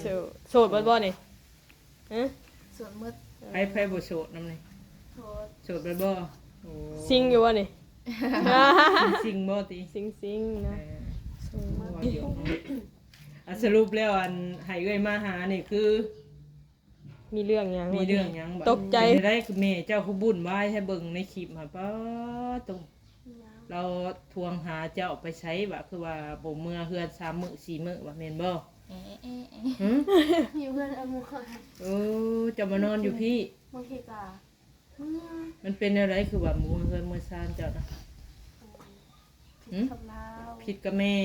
ໂສດ ໂສດເບິດບໍ່ນີ້? ຮະ? ໂສດໝົດ. ໃຜ ໃຜບໍ່ໂສດນຳນີ້? ໂສດ ໂສດເບິດບໍ່? ໂອ້ ຊິງຢູ່ບໍ່ນີ້? ຊິງບໍ່ຕິ? ຊິງໆ ເນາະ. ເອີ ເວົ້າຢູ່. ອ່ະ ສະຫຼຸບແລ້ວ ອັນ ໃຫ້ເອື້ອຍມາຫານີ້ຄື ມີເລື່ອງຫຍັງ? ມີເລື່ອງຫຍັງ? ຕົກໃຈ. ເປັນໃດ? ຄືແມ່ເຈົ້າຄືວຸ້ນວາຍແທ້ ເບິ່ງໃນຄລິບຫັ້ນ ປາດໂທ້ ລາວທວງຫາເຈົ້າໄປໃສວະ? ຄືວ່າບໍ່ເມືອເຮືອນສາມມື້ສີ່ມື້ວະ ແມ່ນບໍ່? ເອ ເອ ເອ ຫື? ຢູ່ເຮືອນອາໝວຍ. ເອີ ເຈົ້າມານອນຢູ່ພີ້? ບາງທີກໍ ມັນເປັນແນວໃດ ຄືວ່າບໍ່ເມືອເຮືອນເມືອຊານເຈົ້ານະ? ຫື? ຜິດກັບລາວ ຜິດກັບແມ່.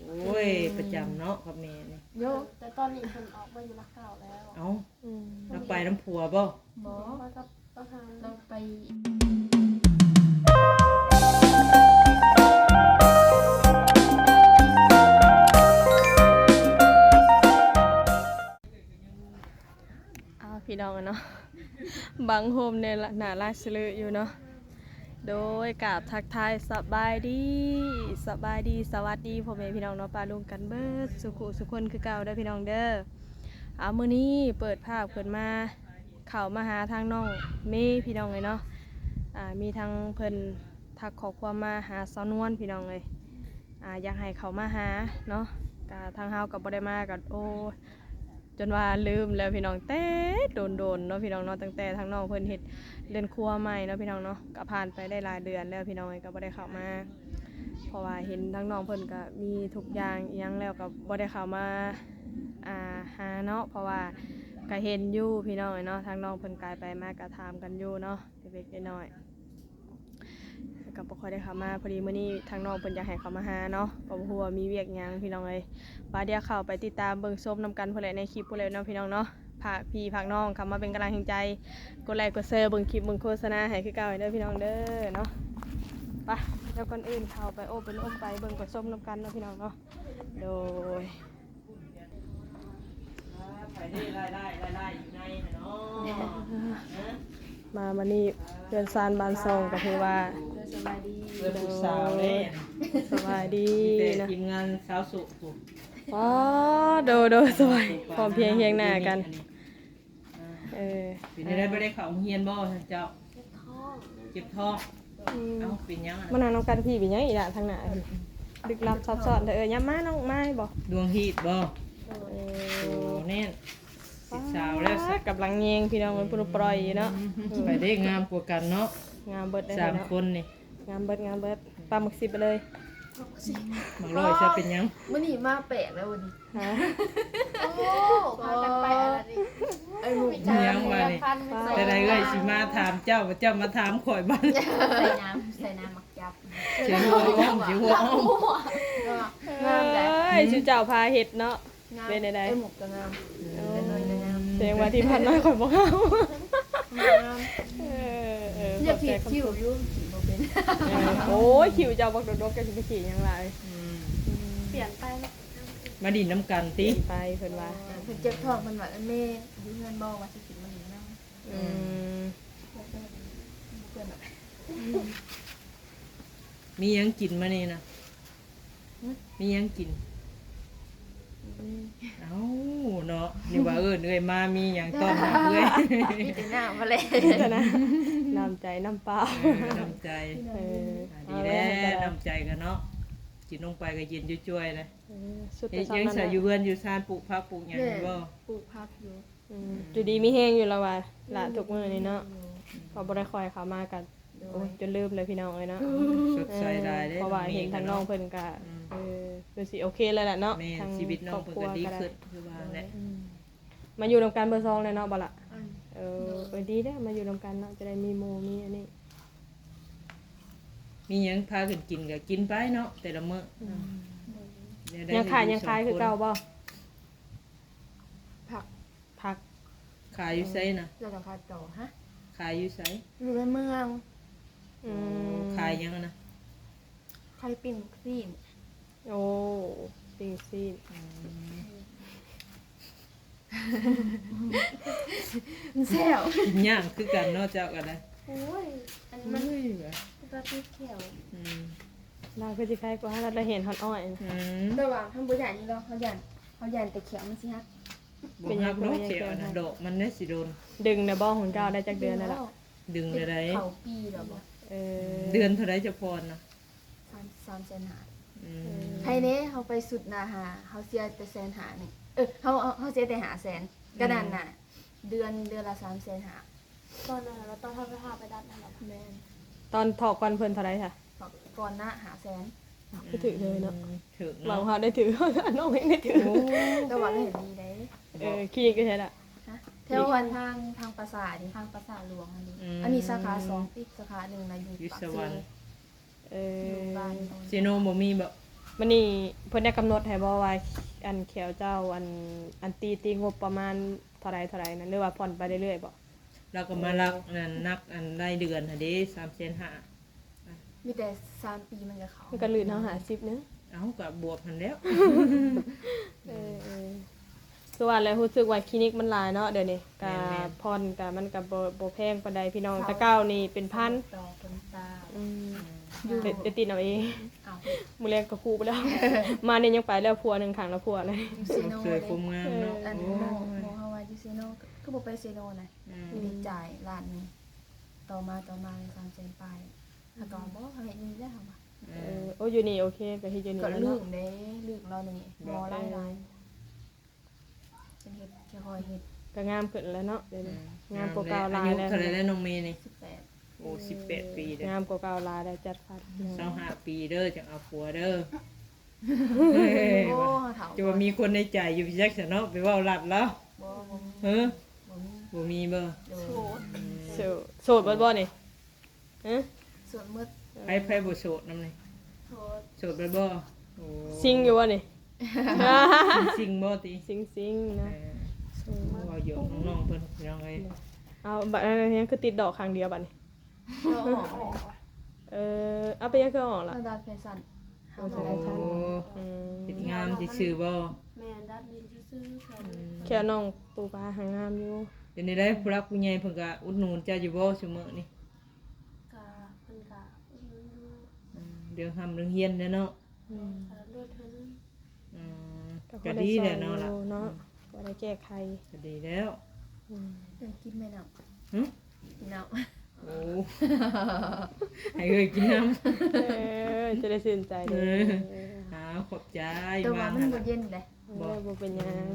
ໂອ້ຍ ປະຈຳເນາະກັບແມ່ນີ້. ໂຍ ແຕ່ຕອນນີ້ເພິ່ນອອກມາຢູ່ຫຼັກເກົ້າແລ້ວ. ເອົ້າ ອືມ ລາວໄປນຳຜົວບໍ່? ບໍ່ ໄປກັບທະຫານ ລາວໄປ. ອ້າວ ພີ່ນ້ອງເນາະ ບັງໂຮມໃນໜ້າລາຍສະເລີຢູ່ເນາະ. ໂດຍ ກາບທັກທາຍສະບາຍດີ ສະບາຍດີ ສະຫວັດດີພໍ່ແມ່ພີ່ນ້ອງເນາະ ປ້າລຸງກັນເບິດສູ່ຄູ່ສູ່ຄົນຄືເກົ່າເດີພີ່ນ້ອງເດີ. ອ່າ ມື້ນີ້ເປີດພາບຂຶ້ນມາ ເຂົ້າມາຫາທາງນ້ອງເມພີ່ນ້ອງເອີຍເນາະ. ອ່າ ມີທາງເພິ່ນທັກຂໍ້ຄວາມມາຫາສາວນວນພີ່ນ້ອງເອີຍ ອ່າ ຢາກໃຫ້ເຂົ້າມາຫາເນາະ. ກະທາງເຮົາກໍບໍ່ໄດ້ມາ ກໍ ໂອ້ ຈົນວ່າລືມແລ້ວພີ່ນ້ອງ ແຕ່ດົນໆ ເນາະພີ່ນ້ອງເນາະ. ຕັ້ງແຕ່ທາງນ້ອງເພິ່ນເຮັດເຮືອນຄົວໃໝ່ເນາະພີ່ນ້ອງເນາະ ກໍຜ່ານໄປໄດ້ຫຼາຍເດືອນແລ້ວພີ່ນ້ອງເອີຍ ກໍບໍ່ໄດ້ເຂົ້າມາ ເພາະວ່າເຫັນທາງນ້ອງເພິ່ນກໍມີທຸກຢ່າງອີ່ຫຍັງແລ້ວ ກໍບໍ່ໄດ້ເຂົ້າມາ ອ່າ ຫາເນາະ. ເພາະວ່າກໍເຫັນຢູ່ພີ່ນ້ອງເອີຍເນາະ ທາງນ້ອງເພິ່ນກາຍໄປມາກໍຖາມກັນຢູ່ເນາະ ເລັກໆ ນ້ອຍໆ ແລ້ວກໍບໍ່ຄ່ອຍໄດ້ເຂົ້າມາ. ພໍດີມື້ນີ້ທາງນ້ອງເພິ່ນຢາກໃຫ້ເຂົ້າມາຫາເນາະ ກໍບໍ່ຮູ້ວ່າມີວຽກຫຍັງພີ່ນ້ອງເອີຍ. ວ່າດຽວເຂົ້າໄປຕິດຕາມເບິ່ງຊົມນຳກັນພຸ້ນແຫຼະ ໃນຄລິບພຸ້ນແຫຼະເນາະພີ່ນ້ອງເນາະ. ຝາກພີ່ຝາກນ້ອງເຂົ້າມາເປັນກຳລັງແຮງໃຈ ກົດໄລກົດແຊ ເບິ່ງຄລິບເບິ່ງໂຄສະນາໃຫ້ຄືເກົ່າເດີພີ່ນ້ອງເດີເນາະ. ໄປ ແລ້ວກ່ອນອື່ນເຂົ້າໄປໂອ້ໄປລົມໄປເບິ່ງໄປຊົມນຳກັນເນາະພີ່ນ້ອງເນາະ. ໂດຍ ມາມື້ນີ້ເຮືອນຊານບ້ານຊ່ອງກໍຖືວ່າ ສະບາຍດີ ເພື່ອນຜູ້ສາວເດ້. ສະບາຍດີ ມີແຕ່ທີມງານສາວໂສດພຸ້ນ. ອໍ ໂດຍ ໂດຍ ສະບາຍ ພ້ອມພຽງຮຽງໜ້າກັນ. ເອີ ເປັນໄດ້ ບໍ່ໄດ້ເຂົ້າໂຮງຮຽນບໍ່ທ່ານເຈົ້າ? ເຈັບທ້ອງ ເຈັບທ້ອງ. ອືມ ເອົ້າ ເປັນຫຍັງ? ມານັ່ງນຳກັນພີ້ ເປັນຫຍັງອີ່ຫຼ້າທາງໜ້າ ເອີ ລຶກລັບຊັບຊ້ອນແທ້. ເອີ ຍາມມານ້ອງມາບໍ່ ດວງຮີດບໍ່? ເອີ ໂອ້ ແນ່ນ ສິສາວແລ້ວ ກຳລັງແຍງພີ່ນ້ອງ ມັນປຸດປ່ອຍຢູ່ເນາະ. ອືມ ໄປເດ້ ງາມກວ່າກັນເນາະ ງາມເບິດເດ້ ສາມຄົນນີ້ ງາມເບິດ ງາມເບິດ. ປາໝາກຊິບໄປເລີຍ ໝາກຮ້ອຍຊະເປັນຫຍັງ? ມື້ນີ້ມາແປກແລ້ວມື້ນີ້ ຮະ ໂອ້ ພາກັນໄປອັນນັ້ນອີກ ເອີ ຫຍັງບາດນີ້? ແຕ່ໃດເອື້ອຍຊິມາຖາມເຈົ້າ ເຈົ້າມາຖາມຂ້ອຍບາດ. ໃສ່ນ້ຳ ໃສ່ນ້ຳໝາກຈັບ ຊິຫົວອ້ອມ ຊິຫົວອ້ອມ. ງາມ ເອີຍ ຊຸມເຈົ້າພາເຮັດເນາະ. ງາມ ເປັນໃດ? ເອື້ອຍໝູກກໍງາມ ເອື້ອຍນ້ອຍກໍງາມ. ແສດງວ່າທີ່ຜ່ານມາຂ້ອຍບໍ່ງາມ ງາມ. ເອີ ເອີ ຢາກຂີດຄິ້ວຢູ່ ຂີດບໍ່ເປັນ. ເອີ ໂອ້ຍ ຄິ້ວເຈົ້າບັກດົກໆ ເຈົ້າຊິໄປຂີດຫຍັງຫຼາຍ? ອືມ ອືມ ປ່ຽນໄປເນາະ ມາດິນນຳກັນຕິ ປ່ຽນໄປເພິ່ນວ່າ. ເອີ ເພິ່ນເຈັບທ້ອງ ເພິ່ນວ່າ ເອີ ແມ່ຢູ່ເຮືອນບໍ່ ວ່າຊິຂຶ້ນມາດິນນຳ. ອືມ ອືມ ບໍ່ເພິ່ນດອກ. ມີຫຍັງກິນມື້ນີ້ນະ? ຫຶ? ມີຫຍັງກິນ? ອືມ ເອົ້າເນາະ ນຶກວ່າເອີ້ນເອື້ອຍມາ ມີຫຍັງຕ້ອນຮັບເອື້ອຍ? ມີແຕ່ນ້ຳຫັ້ນແຫຼະ ມີແຕ່ນ້ຳ ນ້ຳໃຈນ້ຳເປົ່າ. ເອີ ນ້ຳໃຈ ເອີ ອ່າ ດີແລ້ວ ນ້ຳໃຈກັນເນາະ ກິນລົງໄປກໍເຢັນຈວຍໆເລີຍ. ເອີ ສຸດ ເຮັດຫຍັງຊະ ຢູ່ເຮືອນຢູ່ຊານ ປູກຜັກປູກຫຍັງຢູ່ບໍ່? ປູກຜັກຢູ່. ອືມ ຢູ່ດີມີແຮງຢູ່ລະວ່າ ລະທຸກມື້ນີ້ເນາະ ອືມ ກໍບໍ່ໄດ້ຄ່ອຍເຂົ້າມາກັນ. ໂດຍ ໂອ້ຍ ຈົນລືມເລີຍພີ່ນ້ອງເອີຍເນາະ ສົດໃສຫຼາຍເດ້ ເພາະວ່າເຫັນທາງນ້ອງເພິ່ນກະ ອືມ ເອີ ຄືຊິໂອເຄແລ້ວລະເນາະ ແມ່ນ ທາງຊີວິດນ້ອງເພິ່ນກໍດີຂຶ້ນ ຄືວ່າແຫຼະ. ອືມ ມາຢູ່ນຳກັນເບີສອງແລ້ວເນາະ ບໍ່ລະ? ອືມ ເອີ ໂດຍ ເອີ ດີເດ້ ມາຢູ່ນຳກັນເນາະ ຈະໄດ້ມີໝູ່ມີອັນນີ້. ມີຫຍັງພາກັນກິນກໍກິນໄປເນາະ ແຕ່ລະມື້. ອືມ ແນວໃດ ຍັງຂາຍ ຍັງຂາຍຄືເກົ່າບໍ່? ຜັກ ຜັກ ຂາຍຢູ່ໃສນະ? ເຈົ້າຈະຂາຍຕໍ່ ຮະ? ຂາຍຢູ່ໃສ? ຢູ່ໃນເມືອງ. ອືມ ໂອ້ ຂາຍຫຍັງນະ? ຂາຍປີ້ງຊີ້ນ. ໂອ້ ປີ້ງຊີ້ນ. ອືມ ມັນແຊບ ກິນຍາກຄືກັນເນາະ ເຈົ້າກໍໄດ້. ໂອ້ຍ ອັນມັນ ເອີຍ ວ່າຕິດແຂ້ວ. ອືມ ລາວຄືຊິຂາຍກວ່າ ລາວໄດ້ເຫັນຮອດອ້ອຍ. ອືມ ແຕ່ວ່າເຮົາບໍ່ຢ້ານນີ້ດອກ ເຮົາຢ້ານ ເຮົາຢ້ານແຕ່ແຂ້ວມັນຊິຫັກ. ບໍ່ ເປັນຫຍັງ ຫັກດອກ ຄືວ່າ ແຂ້ວ ແຂ້ວ ນະ ຫຍັງ ດອກມັນໄດ້ຊິໂດນ. ດຶງນະບໍ່ ຂອງເຈົ້າໄດ້ຈັກເດືອນແລ້ວລະ? ດຶງແລ້ວໃດ໋. ເຂົ້າປີແລ້ວບໍ່? ເອີ ເດືອນເທົ່າໃດຈະຜ່ອນນະ? ສາມ ສາມແສນຫ້າ. ອືມ ໃຄແດ່ເຮົາໄປຊຸດໜ້າຫ້າ ເຮົາເສຍແຕ່ແສນຫ້າໜຶ່ງ ເອີ ເຮົາ ເຮົາເສຍແຕ່ຫ້າແສນ ກະນັ້ນນະ ອືມ ເດືອນ ເດືອນລະສາມແສນຫ້າ. ຕອນນັ້ນລະ ຕອນເຮົາໄປຫາໄປດັດນັ້ນລະ. ແມ່ນ. ຕອນເທາະກ່ອນເພິ່ນເທົ່າໃດຊະ? ເທາະກ່ອນນະ ຫ້າແສນ. ຄືຖືກເລີຍເນາະ. ອືມ ຖືກເນາະ ເວົ້າເຮົາໄດ້ຖືກ ນ້ອງເອງໄດ້ຖືກ. ໂອ້ ແຕ່ວ່າເຫັນດີເດ້. ເອີ ຄລີນິກຢູ່ໃສລະ? ຮະ? ແຖວອັນທາງ ທາງປາສາດນີ້ ທາງປາສາດຫຼວງຫັ້ນເດ້. ອືມ ອັນນີ້ສາຂາສອງ ຕິດສາຂາໜຶ່ງນະ ຢູ່ ຢູ່ ປາກເຊ. ສະຫວັນ. ເອີ ຢູ່ບ້ານ ເຊໂນບໍ່ມີບໍ່? ບັດນີ້ເພິ່ນໄດ້ກຳນົດໃຫ້ບໍ່ວ່າ ອັນແຂວເຈົ້າ ອັນ ອັນຕີ ຕີງົບປະມານເທົ່າໃດເທົ່າໃດນັ້ນ ຫຼືວ່າຜ່ອນໄປເລື້ອຍໆບໍ່? ລາວກໍມາຫຼັກ ເອີ ນັ້ນ ນັບອັນລາຍເດືອນຫັ້ນເດ້ ສາມແສນຫ້າ. ມີແຕ່ສາມປີມັນກໍເຂົ້າ ມັນກໍລື່ນເຮົາຫ້າສິບໜຶ່ງ. ເອົ້າ ກໍບວກຫັ້ນແລ້ວ. ເອີ ເອີ ຄືວ່າແຫຼະ ຮູ້ສຶກວ່າຄລີນິກມັນຫຼາຍເນາະດຽວນີ້. ກະ ແມ່ນໆ ຜ່ອນກະ ມັນກະບໍ່ ບໍ່ແພງປານໃດພີ່ນ້ອງ. ເຂົາ ແຕ່ເກົ່ານີ້ເປັນພັນ ຕໍ່ຄົນຕາ. ອືມ ອືມ ໄປ ໄປຕິດເອົາເອງ. ເອົ້າ ມື້ແລງກໍຄູໄປແລ້ວ. ມານີ້ຍັງໄປແລ້ວ ຜົວໜຶ່ງຂ້າງລະຜົວເລີຍ. ຢູ່ເຊໂນ ເຄີຍ ເລີຍ ຄວາມງາມເນາະ. ເອີ ໂອ້ຍ ໝໍເຮົາວ່າຢູ່ເຊໂນ ຄືບໍ່ໄປເຊໂນນະ. ອືມ ໄດ້ຈ່າຍລ້ານໜຶ່ງ ຕໍ່ມາ ຕໍ່ມາສາມແສນປາຍ. ເຮົາກໍວ່າ ບໍ່ ເຮົາເຮັດຢູ່ນີ້ແຫຼະ ເຮົາວ່າ. ເອີ ເອີ ໂອ້ ຢູ່ນີ້ໂອເຄ ກໍເຮັດຢູ່ນີ້ ກໍ ແລ້ວເນາະ. ລຶກເດ້ ລຶກລາວນີ້ ບໍ່ ເອີ ຫຼາຍໆ. ເພິ່ນເຮັດ ຄ່ອຍໆເຮັດ ກໍງາມຂຶ້ນແລ້ວເນາະດຽວນີ້. ອືມ ງາມກວ່າເກົ່າຫຼາຍແລ້ວ. ອາຍຸເທົ່າໃດແລ້ວນ້ອງເມນີ້? ສິບແປດ. ໂອ້ ສິບແປດປີເດີ້. ງາມກວ່າເກົ່າຫຼາຍແລ້ວ ຈັດຟັນ. ຊາວຫ້າປີເດີ້ ຈັ່ງເອົາຜົວເດີ້. ໂອ້ ເຖົ້າ ຈະວ່າມີຄົນໃນໃຈຢູ່ຈັກຊະເນາະ ໄປເວົ້າລັດລາວ. ບໍ່ ບໍ່ມີ. ເອີ ບໍ່ມີ ບໍ່ມີບໍ່? ໂດຍ ໂສດ. ໂສດ ໂສດເບິດບໍ່ນີ້? ຮະ? ໂສດໝົດ. ໃຜ ໃຜບໍ່ໂສດນຳນີ້? ໂສດ ໂສດເບິດບໍ່? ໂອ້ ຊິງຢູ່ບໍ່ນີ້? ຊິງໆບໍ່ຕິ? ຊິງໆເນາະ. ເອີ ເວົ້າຢອກນ້ອງໆເພິ່ນພີ່ນ້ອງເອີຍ. ເອົາ ບັດນັ້ນຍັງຄືຕິດດອກຂ້າງດຽວບັດນີ້. ເອົາອອກ. ເອີ ເອົາ ເປັນຫຍັງຄືເອົາອອກລະ? ເຮົາດັດແຟຊັນ. ໂອ້ ອືມ ເຮັດງາມຊື່ໆບໍ່? ແມ່ນ ດັດຫຼິ້ນຊື່ໆ. ອືມ ແຂ້ວນ້ອງປູປາຫາງາມຢູ່. ເປັນໃດ ຜູ້ຫຼັກຜູ້ໃຫຍ່ເພິ່ນກະອຸດໜູນເຈົ້າຢູ່ບໍ່ຊຸມື້ນີ້? ກະ ເພິ່ນກະອຸດໜູນຢູ່. ອືມ ເລື່ອງຮ່ຳເລື່ອງຮຽນແຫຼະເນາະ. ອືມ ກະໂດດເຖິງ. ອືມ ກະ ກະດີແຫຼະເນາະ ພໍໄດ້ຊ່ອຍຢູ່ເນາະ ລະ ພໍໄດ້ແກ້ໄຂ. ກະດີແລ້ວ. ອືມ ເອີ ກິນແມ່ນ້ຳ. ຫຶ? ກິນນ້ຳ. ໂອ້ ໃຫ້ເອື້ອຍກິນນ້ຳ. ເອີ ຈະໄດ້ຊື່ນໃຈເດ້. ເອີ ອ້າວ ຂອບໃຈ. ແຕ່ວ່າມັນບໍ່ເຢັນເດ້. ບໍ່ ບໍ່ເປັນຫຍັງ. ອືມ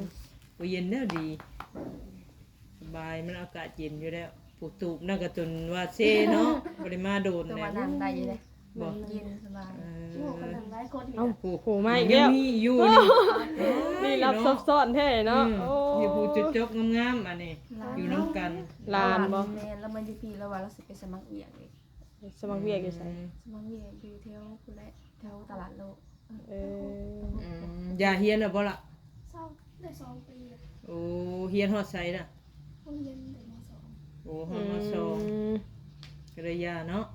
ບໍ່ເຢັນແລ້ວດີ ສະບາຍ ມັນອາກາດເຢັນຢູ່ແລ້ວ. ຜູ້ຕູບນັ້ນກໍຈົນວ່າເຊເນາະ ບໍ່ໄດ້ມາໂດນແລ້ວ. ແຕ່ວ່ານັ່ງໄດ້ຢູ່ເດ້. ບໍ່ ເຢັນສະບາຍ. ເອີ ໂອ້ ເຂົານັ່ງຫຼາຍຄົນ. ເອົ້າ ຜູ້ ຜູ້ມາອີກແລ້ວ. ຍັງມີຢູ່ນີ້. ນີ້ລັບຊັບຊ້ອນແທ້ເນາະ. ອືມ ໂອ້ ມີຜູ້ຈົບໆງາມໆ ອັນນີ້ ຫຼານ ຢູ່ນຳກັນ. ຫຼານບໍ່? ແມ່ນ ລາວມາຢູ່ພີ້ ລາວວ່າລາວຊິໄປສະໝັກວຽກອີກ. ສະໝັກວຽກຢູ່ໃສ? ອືມ ສະໝັກວຽກຢູ່ແຖວພຸ້ນແຫຼະ ແຖວຕະຫຼາດໂລກ. ເອີ ອືມ ຢ່າຮຽນແລ້ວບໍ່ລະ? ເຊົາໄດ້ສອງປີແລ້ວ. ໂອ້ ຮຽນຮອດໃສນະ? ຮຽນແຕ່ ມໍສອງ. ໂອ້ ຮອດ ມໍສອງ. ອືມ ກໍເລີຍຢ່າເນາະ.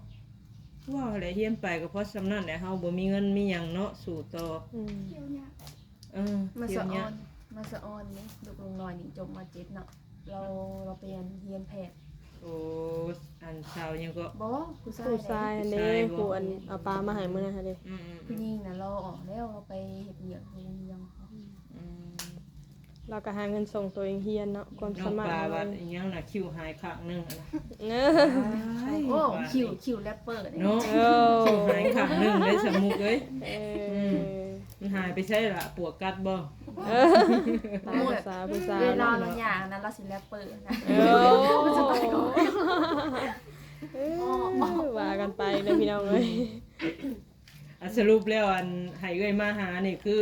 ວ່າແຫຼະ ຮຽນໄປກໍພໍສ່ຳນັ້ນແຫຼະ ເຮົາບໍ່ມີເງິນມີຫຍັງເນາະ ສູ້ຕໍ່. ອືມ ທ່ຽວຍາກ. ເອີ ມາສະອອນ ມາສະອອນເດ້. ລູກລຸງນ້ອຍນີ້ຈົບ ມ.ເຈັດ ເນາະ ລາວ ລາວໄປຮຽນແພດ. ໂອ້ ອັນສາວຫຍັງເກາະ? ບໍ່ ຜູ້ຊາຍ. ຜູ້ຊາຍເດ້. ຜູ້ຊາຍບໍ່? ຜູ້ອັນເອົາປາມາໃຫ້ມື້ນັ້ນຫັ້ນເດ້. ອືມໆໆ ຜູ້ຍິງນະ ລໍອອກແລ້ວ ລາວໄປເຮັດວຽກຢູ່ໂຮງຮຽນ. ອືມ ລາວກໍຫາເງິນສົ່ງໂຕເອງຮຽນເນາະ ຄວາມສາມາດ. ນ້ອງປາວ່າອີຫຍັງນະ ຄິ້ວຫາຍຂ້າງໜຶ່ງ. ເອີ ໂອ້ ຄິ້ວ ຄິ້ວແຣັບເປີເດ້ເນາະ. ເອີ ຄິ້ວຫາຍຂ້າງໜຶ່ງເດ້ ສາວມຸກເອີຍ. ເອີ ອືມ ມັນຫາຍໄປໃສລະ? ປວກກັດບໍ່? ເອີ ຕາມພາສາຜູ້ສາວ. ເວລາລາວຍ່າງນະ ລາວຊິແຣັບເປີນະ. ເອີ ເອີ ວ່າກັນໄປເດີພີ່ນ້ອງເອີຍ. ອາ ສະຫຼຸບແລ້ວ ອັນ ໃຫ້ເອື້ອຍມາຫານີ້ຄື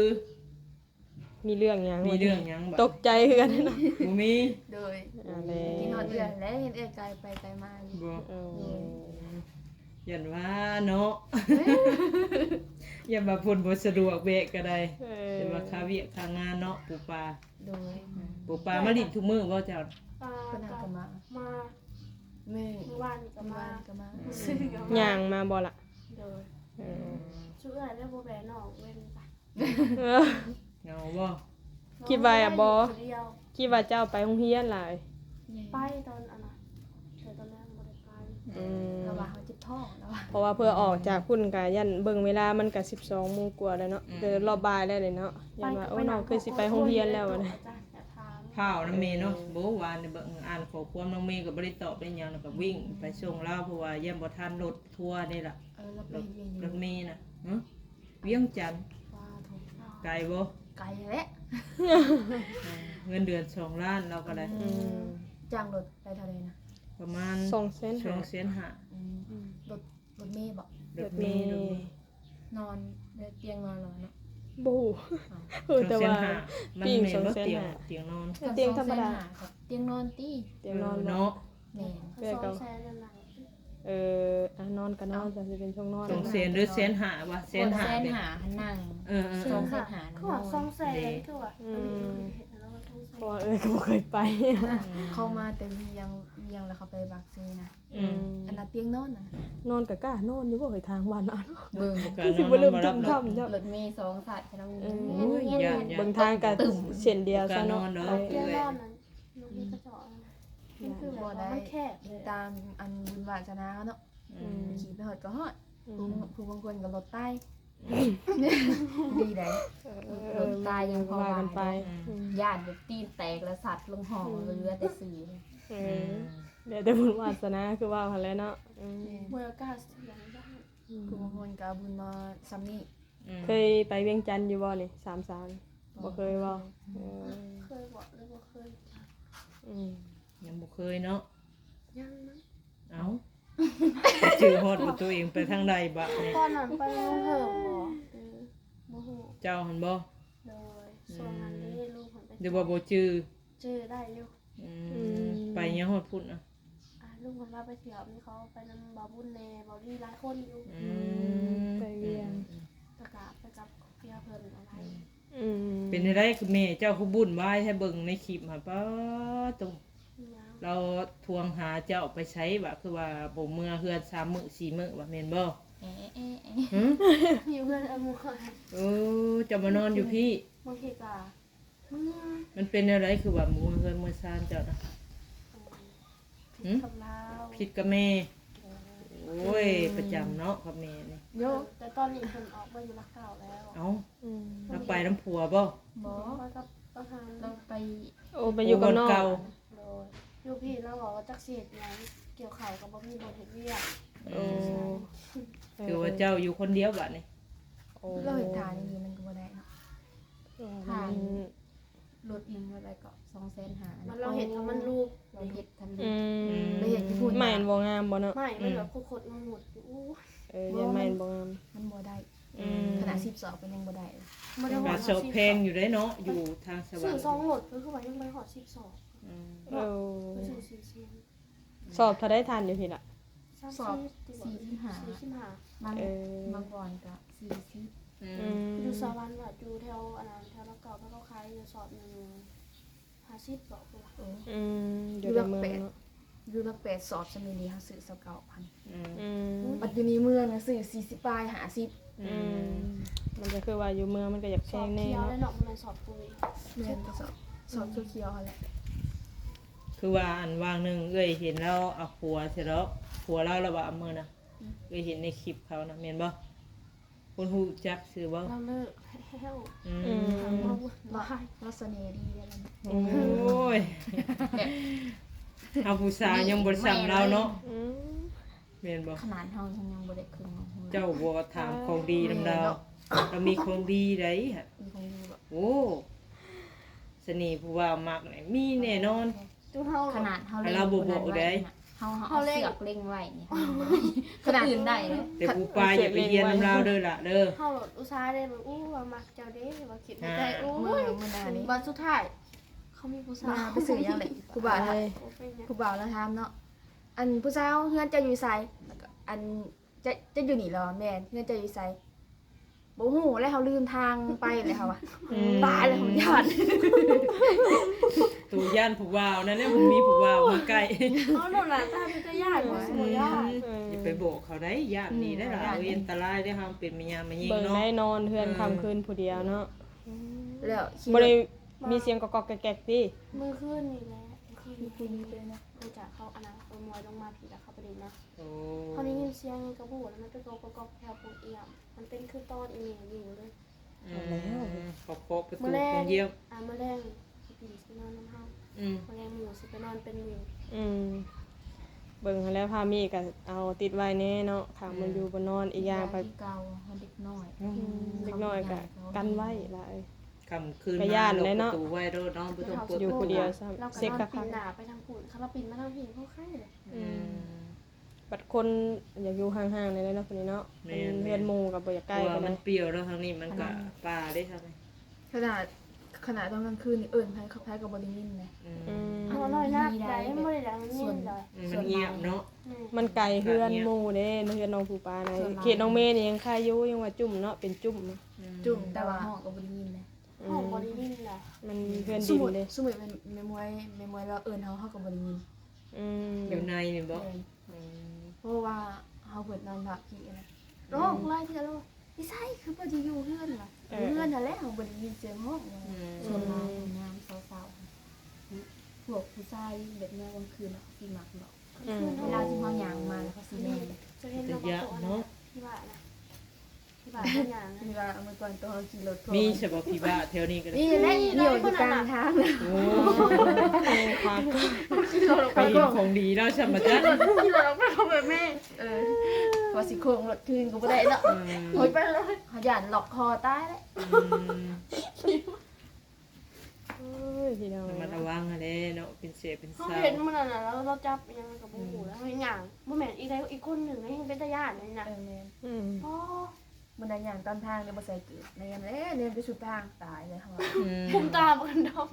ມີເລື່ອງຫຍັງ? ມີເລື່ອງຫຍັງບາດ? ຕົກໃຈຄືກັນເນາະ. ບໍ່ມີ. ໂດຍ ອັນນີ້ ກິນຮອດເອື້ອຍແຫຼະ ເຫັນເອື້ອຍໄກໄປໄກມາຢູ່. ບໍ່? ເອີ ຢ້ານວ່າເນາະ ຢ້ານວ່າເພິ່ນບໍ່ສະດວກແບກກໍໄດ້. ເອີ ເປັນວ່າຄາວຽກຄາງານເນາະ ປູປາ. ໂດຍ ອືມ ປູປາມາຫຼິ້ນທຸກມື້ບໍ່ເຈົ້າ? ອ່າ ເພິ່ນຫາກໍມາ ມາ ມື້ ມື້ວານນີ້ກໍມາ ມື້ວານກໍມາ. ອືມ ຍ່າງມາບໍ່ລະ? ໂດຍ ເອີ ຊຸເອື້ອຍແລ້ວບໍ່ແບນ້ອງເວັ້ນໄປ. ເອີ ເຫງົາບໍ່? ຄິດວ່າບໍ່ ຄິດວ່າເຈົ້າໄປໂຮງຮຽນຫຼາຍ. ໄປຕອນອັນນັ້ນ ແຕ່ຕອນແລກບໍ່ໄດ້ໄປ. ອືມ ເພາະວ່າເຮົາເຈັບ ທ້ອງແລ້ວ ເພາະວ່າເພື່ອອອກຈາກພຸ້ນກະຢ້ານເບິ່ງເວລາມັນກະສິບສອງໂມງກວ່າແລ້ວເນາະ ອືມ ເດີນຮອບບ່າຍແລ້ວນີ້ເນາະ ຢ້ານວ່າ ໂອ້ ນ້ອງຄືຊິໄປໂຮງຮຽນແລ້ວນະ ພ້າວນຳແມ່ເນາະ ບໍ່ ວານນີ້ເບິ່ງອ່ານຂໍ້ຄວາມນ້ອງເມກໍບໍ່ໄດ້ຕອບໄດ້ຫຍັງ ແລ້ວກໍວິ່ງໄປສົ່ງລາວ ເພາະວ່າຢ້ານບໍ່ທັນລົດທົວເດ້ລະ ເອີ ລົດ ລົດເມນະ ຮະ ວຽງຈັນ ໄກບໍ່? ໄກແຫຼະ ເງິນເດືອນສອງລ້ານລາວກໍໄດ້ ອືມ ຈ້າງລົດໄປເທົ່າໃດນະ? ປະມານສອງແສນຫ້າ ສອງແສນຫ້າ ອືມ ລົດ ລົດເມບໍ? ລົດເມ ລົດເມ ນອນ ໄດ້ຕຽງນອນແລ້ວເນາະ? ບໍ່ຮູ້ ເອີ ແຕ່ວ່າ ສອງແສນຫ້າ ມັນແມ່ນບໍ່ ຕຽງ ຕຽງນອນ ຕຽງທຳມະດາ ຕຽງນອນຕິ ຕຽງນອນເນາະ ແມ່ນ ສອງແສນນັ້ນນະ ເອີ ອ່ະ ນອນກໍນອນ ຊິເປັນຊ່ວງນອນ ສອງແສນ ຫຼື ແສນຫ້າວະ ແສນຫ້າ ແສນຫ້າຫັ້ນນັ່ງ ເອີ ເອີ ສອງແສນຫ້າ ຄືວ່າສອງແສນ ຄືວ່າ ອືມ ເພາະວ່າເອື້ອຍກໍບໍ່ເຄີຍໄປ ເຂົາມາແຕ່ວຽງ ວຽງແລ້ວເຂົາໄປປາກເຊນະ ອືມ ອັນນັ້ນຕຽງນອນນະ ນອນກໍກ້ານອນຢູ່ບໍ່ເຮີ້ຍ ທາງບ້ານລາວ ເບິ່ງ ຄືຊິບໍ່ເລີ່ມຕຸ້ມຄ່ຳ ລົດເມສອງສາຍ ເອີ ໂອ້ຍ ຢ້ານໆ ເບິ່ງທາງກໍເຊັ່ນດຽວຊະເນາະ ຕຽງນອນນັ້ນ ມັນຄືແບບວ່າມັນແຄບ ຕາມອັນບຸນວາສະໜາເນາະ ອືມ ຂີ່ໄປຮອດກໍຮອດ ອືມ ຜູ້ ຜູ້ບາງຄົນກໍລົດຕາຍ ດີໃດ ເອີ ລົດຕາຍຍັງພໍວ່າກັນໄປ ອືມ ຢ້ານແບບຕີນແຕກແລ້ວສັດລົງຫ້ອງ ອືມ ເຫຼືອແຕ່ຊື່ ເອີ ອືມ ແລ້ວແຕ່ບຸນວາສະໜາ ຄືວ່າຫັ້ນແຫຼະເນາະ ອືມ ແມ່ນ ບໍ່ມີໂອກາດ ອືມ ຜູ້ບາງຄົນກໍເອົາບຸນມາຊ່ຳນີ້ ອືມ ເຄີຍໄປວຽງຈັນຢູ່ບໍ່ນີ້ ສາມສາວນີ້ ບໍ່ເຄີຍບໍ່? ເອີ ເຄີຍບໍ່ ຫຼືບໍ່ເຄີຍ? ອືມ ຍັງບໍ່ເຄີຍເນາະ ຍັງນະ ເອົ້າ ຈື່ຮອດວ່າຕົວເອງໄປທາງໃດບາດນີ້ ຕອນນັ້ນໄປນຳລຸງເພີ່ມບໍ່? ເອີ ບໍ່ຮູ້ ເຈົ້າຫັ້ນບໍ່? ໂດຍ ອືມ ຊ່ວງນັ້ນເດ້ ລຸງເພິ່ນໄປ ຫຼືວ່າບໍ່ຈື່? ຈື່ໄດ້ຢູ່ ອືມ ອືມ ໄປຫຍັງຮອດພຸ້ນນະ? ອ່າ ລຸງເພິ່ນພາໄປທ່ຽວ ມີເຂົາໄປນຳບ່າວບຸນແດ່ ບ່າວດີ ຫຼາຍຄົນຢູ່ ອືມ ອືມ ໄປວຽງ ອືມ ແລ້ວກະໄປກັບເພື່ອນເພິ່ນອະໄລ ອືມ ອືມ ເປັນຈັ່ງໃດຄືແມ່ເຈົ້າຄືວຸ້ນວາຍແທ້ ເບິ່ງໃນຄລິບຫັ້ນ ປາໂຕ ລາວທວງຫາເຈົ້າໄປໃສວະ ຄືວ່າບໍ່ເມືອເຮືອນສາມມື້ສີ່ມື້ວະ ແມ່ນບໍ່? ເອ ເອ ເອ ຫຶ? ຢູ່ເຮືອນອາໝວຍ ເອີ ເຈົ້າມານອນຢູ່ພີ້ ບາງທີກະ ມັນເປັນແນວໃດຄືວ່າບໍ່ເມືອເຮືອນເມືອຊານເຈົ້ານະ? ຫຶ? ຜິດກັບລາວ ຜິດກັບແມ່ ໂອ້ຍ ປະຈຳເນາະກັບແມ່ນີ້ ໂຍ ແຕ່ຕອນນີ້ເພິ່ນອອກມາຢູ່ຫຼັກເກົ້າແລ້ວ ເອົ້າ ອືມ ລາວໄປນຳຜົວບໍ່? ບໍ່ ໄປກັບປະທານ ລາວໄປ ໂອ້ ໄປຢູ່ກັບນ້ອງ ໂດຍ ຢູ່ພີ້ລາວເວົ້າວ່າຈັກຊິເຮັດຫຍັງ ກ່ຽວເຂົ້າກໍບໍ່ມີບ່ອນເຮັດວຽກ ໂອ້ ອືມ ຖືວ່າເຈົ້າຢູ່ຄົນດຽວບາດນີ້ ໂອ້ ລາວເຮັດທ່ານີ້ມັນກໍບໍ່ໄດ້ເນາະ ອືມ ຖ້າ ລົດອີ່ຫຍັງລົດໄດ້ກໍສອງແສນຫ້າ ມັນລາວເຮັດທຳມັນລູກ ລາວເຮັດທຳລູກ ອືມ ລາວເຮັດຢູ່ພຸ້ນ ໄມ້ມັນບໍ່ງາມບໍ່ເນາະ ໄມ້ມັນແບບ ອືມ ຄົດໆງຸດໆຢູ່ ໂອ້ຍ ເອີ ຢ້ານໄມ້ມັນບໍ່ງາມ ມັນບໍ່ໄດ້ ອືມ ຂະໜາດສິບສອບກໍຍັງບໍ່ໄດ້ ບໍ່ໄດ້ຮອດ ກະສອບແພງຢູ່ເດ້ເນາະ ຢູ່ທາງສະຫວັນ ຊື້ສອງລົດເພິ່ນຄືວ່າຍັງບໍ່ໄດ້ຮອດສິບສອບ ອືມ ເນາະ ເອີ ເພິ່ນຊື້ສີ່ແສນ ສອບເທົ່າໃດທ່ານຢູ່ພີ້ລະ? ສອບສີ່ສິບຫ້າ ບາງ ເອີ ບາງບ່ອນກໍສີ່ສິບ ອືມ ອືມ ຢູ່ສະຫວັນວ່າຢູ່ແຖວອັນນັ້ນ ແຖວລາວເກົ່າ ເຂົາຂາຍຢູ່ສອບໜຶ່ງຫ້າສິບ ບອກວ່າ ເອີ ອືມ ຢູ່ຫຼັກແປດ ຢູ່ຫຼັກແປດ ສອບຊຳນີ້ເຮົາຊື້ຊາວເກົ້າພັນ ອືມ ອືມ ບັດຢູ່ໃນເມືອງນະຊື້ສີ່ສິບປາຍ ຫ້າສິບ ອືມ ອືມ ມັນກໍຄືວ່າຢູ່ເມືອງມັນກໍຢາກແພງແນ່ເນາະ ສອບຂຽວເນາະ ບໍ່ແມ່ນສອບປຸຍ ແມ່ນ ກໍສອບ ສອບຂຽວໆຫັ້ນແຫຼະ ຄືວ່າອັນວ່າງໜຶ່ງເອື້ອຍເຫັນລາວເອົາຜົວໃສ່ດອກ ຜົວລາວລະວ່າເອົາມື້ນະ ອືມ ເອື້ອຍເຫັນໃນຄລິບເຂົານະ ແມ່ນບໍ່? ຄົນຮູ້ຈັກຊື່ບໍ່? ລາວເລີກແລ້ວ ອືມ ອືມ ລາວ ລາວສະເໜ່ດີເດ້ລະ ໂອ້ຍ ເຮົາຜູ້ຊາຍຍັງບໍ່ໄດ້ຊ່ຳລາວເນາະ ອືມ ແມ່ນບໍ່? ຂະໜາດເຮົາຍັງ ຍັງບໍ່ໄດ້ເຄິ່ງຂອງເຮົາ ເຈົ້າບໍ່ຖາມຂອງດີນຳລາວ ລາວມີຂອງດີໃດ ມີຂອງດີບໍ່? ໂອ້ ສະເໜ່ຜູ້ບ່າວມັກນີ້ມີແນ່ນອນ ຂະໜາດເຮົາ ລາວບໍ່ບອກໄດ້ ເຮົາ ເຮົາເອົາເຊືອກເລັງໄວ້ນີ້ ຄົນອື່ນໄດ້ ແຕ່ຜູ້ປາຢ່າໄປຮຽນນຳລາວເດີລະເດີ ເຮົາອຸດສ່າໄດ້ແບບ ໂອ້ ວ່າມັກເຈົ້າເດ້ ວ່າຄິດໃນໃຈ ໂອ້ຍ ມື້ ມື້ໜ້ານີ້ ບັດສຸດທ້າຍ ເຂົາມີຜູ້ສາວ ມາໄປຊື້ຫຍັງແຫຼະ ຜູ້ບ່າວ ຜູ້ບ່າວລາວຖາມເນາະ ອັນຜູ້ສາວເຮືອນເຈົ້າຢູ່ໃສ ແລ້ວກໍອັນ ເຈົ້າ ເຈົ້າຢູ່ນີ້ລະວະ ແມ່ນ ເຮືອນເຈົ້າຢູ່ໃສ ບໍ່ຮູ້ແລ້ວ ເຮົາລືມທາງໄປແລ້ວ ເຮົາວ່າ ອືມ ຕາຍແລ້ວ ເຮົາຢ້ານ ໂຕຢ້ານຜູ້ບ່າວນັ້ນແຫຼະ ມັນມີຜູ້ບ່າວມາໃກ້ ເຮົາໂດນລະ ຕາຍເປັນຕາຢ້ານ ບໍ່ ບໍ່ຢ້ານ ອືມ ຢ່າໄປບອກເຂົາໄດ໋ ຢ້ານນີ້ໄດ໋ລະ ເອີ ອັນຕະລາຍເດ້ ເຮົາເປັນແມ່ຍ່າແມ່ຍິງເນາະ ເບິ່ງໄດ້ນອນເຮືອນຄ່ຳຄືນຜູ້ດຽວເນາະ ແລ້ວ ບໍ່ໄດ້ມີສຽງກອກໆແກກໆຕິ ມື້ຄືນນີ້ແຫຼະ ມີຜູ້ຍິງເລີຍນະ ຫຼັງຈາກເຂົາ ອັນນັ້ນ ເຂົາມວຍລົງມາພີ້ ແລ້ວເຂົາໄປຫຼິ້ນນະ. ໂອ້ ເຮົາໄດ້ຍິນສຽງຫຍັງກໍບໍ່ຮູ້ ແລ້ວມັນໄປກໍກອກໆແຖວພວກອີ່ຫຍັງ ມັນເປັນຄືຕອນອີ່ແມ່ຢູ່ເລີຍ. ອືມ ເອົາແລ້ວ ເຂົາເຄາະປະຕູໂຮງຮຽນ. ອ່າ ມື້ແລງຊິປີນຊິໄປນອນນຳເຮົາ. ອືມ ມື້ແລງໝູ່ຊິໄປນອນເປັນໝູ່. ອືມ ເບິ່ງຫັ້ນແຫຼະ ພາມີກໍເອົາຕິດໄວ້ແດ່ເນາະ ຄັນມັນ ແມ່ນ ຢູ່ບໍ່ນອນ. ອີກຢ່າງໄປ ຄືເກົ່າ ເຮົາເດັກນ້ອຍ. ອືມ ເດັກນ້ອຍກໍກັນໄວ້ຫຼາຍ. ຄ່ຳຄືນມາ ກໍຢ້ານແຫຼະເນາະ ລັອກປະຕູໄວ້ໂລດເນາະ ບໍ່ຕ້ອງເປີດ. ຢູ່ຜູ້ດຽວຊ້ຳ ເຊັກກະພັກ ເຮົາປີນໜ້າໄປທາງພຸ້ນ ຄັນລາວປີນມາທາງພີ້ ເຮົາໄຄແຫຼະ. ອືມ ອືມ ບັດຄົນຢາກຢູ່ຫ່າງໆ ແດ່ເນາະ ຄົນນີ້ເນາະ. ແມ່ນໆ ເຮືອນໝູ່ກໍບໍ່ຢາກໃກ້ປານໃດ ເພາະວ່າມັນປ່ຽວເນາະ ທາງນີ້ມັນກໍ ອັນນັ້ນ ປ່າເດ້ ທາງນີ້. ຂະໜາດ ຂະໜາດຕອນກາງຄືນນີ້ເອີ້ນໃຜ ໃຜກໍບໍ່ໄດ້ຍິນເດ້. ອືມ ອືມ ເຮົານອນຫຼັບໄດ້ ບໍ່ໄດ້ຍິນເລີຍ. ອືມ ມັນງຽບເນາະ. ແມ່ນ ມັນໄກເຮືອນໝູ່ເດ້ ເຮືອນນ້ອງພູປານະ. ສ່ວນຫຼາຍ ເຂດນ້ອງເມນີ້ຍັງຄາຍຢູ່ ຍັງວ່າຈຸ້ມເນາະ ເປັນຈຸ້ມ. ອືມ ຈຸ້ມ ແຕ່ວ່າ ແຕ່ວ່າຮ້ອງກໍບໍ່ໄດ້ຍິນເດ້. ອືມ ຮ້ອງບໍ່ໄດ້ຍິນນະ. ມັນເຮືອນດິນເດ້. ສົມມຸດ ສົມມຸດແມ່ນ ແມ່ນມວຍ ແມ່ນມວຍລາວເອີ້ນເຮົາ ເຮົາກໍບໍ່ໄດ້ຍິນ. ອືມ ຢູ່ໃນນີ້ບໍ? ແມ່ນ. ອືມ ເພາະວ່າເຮົາເບີດນອນພະພີ້ນະ. ອືມ ຮ້ອງຫຼາຍເທື່ອແລ້ວ "ຢູ່ໃສ? ຄືບໍ່ໄດ້ຢູ່ເຮືອນ" ວ່າ. ເອີ "ຢູ່ເຮືອນຫັ້ນແຫຼະ ເຮົາບໍ່ໄດ້ຍິນສຽງຮ້ອງ" ວ່າ. ອືມ ສ່ວນຫຼາຍ ອືມ ຍາມເຊົ້າໆ ພວກຜູ້ຊາຍແບບຍາມກາງຄືນເນາະ ເຂົາຊິມັກເນາະ. ອືມ ເວລາທີ່ເຮົາຍ່າງມາ ເຂົາຊິແນມ. ເປັນຕາຢ້ານເນາະ ທີ່ວ່ານະ. ທີ່ວ່າເຮົາຍ່າງ ທີ່ວ່າເມື່ອກ່ອນຕອນເຮົາຂີ່ລົດ ມີສະບໍ? ຜີບ້າແຖວນີ້ກໍໄດ້ ມີແຫຼະ ມີຢູ່ກາງທາງ. ໂອ້ ໄປເຫັນຂອງດີເນາະ ຊ່ຳມາຈັກ ຂີ່ລົດອອກໄປເຂົາແບບແມ່. ເອີ ວ່າຊິໂຄ້ງລົດຄືນກໍບໍ່ໄດ້ເນາະ. ອືມ ໂອ້ຍ ໄປເລີຍ ເຮົາຢ້ານລັອກຄໍຕາຍແຫຼະ. ອືມ ໂອ້ຍ ພີ່ນ້ອງ ລະມັດລະວັງຫັ້ນແຫຼະເນາະ ເປັນເສຍເປັນເສົາ. ເຮົາເຫັນມື້ນັ້ນນະ ລາວ ລາວຈັບອີ່ຫຍັງກໍບໍ່ຮູ້ ອືມ ແລ້ວເຮົາຍ່າງ ບໍ່ແມ່ນອີກໃດ ອີກຄົນໜຶ່ງແຮງເປັນຕາຢ້ານນີ້ນະ. ເອີ ແມ່ນ. ອືມ ອໍ ມື້ນັ້ນຍ່າງຕາມທາງນີ້ບໍ່ໃສ່ເກີບ ແນມແຫຼະ ແນມໄປສຸດທາງ ຕາຍແລ້ວເຮົາ. ອືມ ຄຸມຕາບໍ່ກັນດອກ.